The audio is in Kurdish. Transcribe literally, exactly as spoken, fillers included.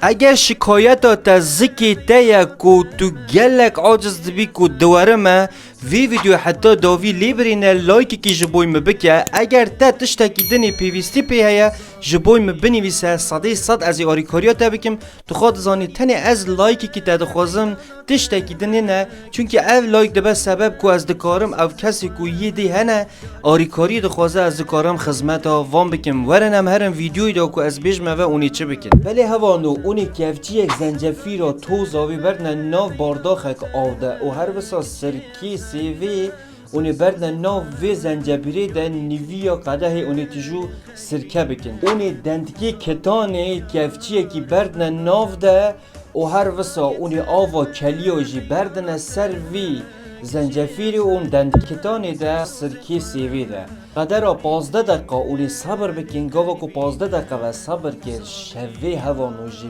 Eger şikayeta te zikê te ye ku tu gelek aciz dibî ku diwerime, vê vîdyoyê heta dawî lê birîne, laykekî ji bo min bike. Eger te tiştekî din ê pêwîstî pê heye, ji bo min binivîse, sedê sed ez ê arîkariya te bikim. Tu xwe dizanî, tenê ez laykekî te dixwazim, tiştekî din nîne. Çunkî ev layk dibe sebeb ku ez dikarim ev kesê ku yê dî hene, arîkarî dixwaze, ez dikarim xizmeta van bikim. Werin em herin vîdyoyê de ku ez bêjme ve hûn ê çi bikin. Belê hevano, hûn ê kevçiyek zencefîra toza wê berdine nav bardaxek av de û her wisa sirkê sêvê hûn ê berdine nav vê zencebîrê de, nîviya qedehê hûn ê tijû sirke bikin. Hûn ê dendikê kitanê kevçiyekî berdine nav de û her wisa hûn ê ava keliya jî berdine ser vî zencefîrê û dendikê kitanê de sirkê sêvê de. Qedera pazdeh deqa hûn ê sebir bikin, gava ku pazdeh deqa ve sebir kir, şevê hevano jî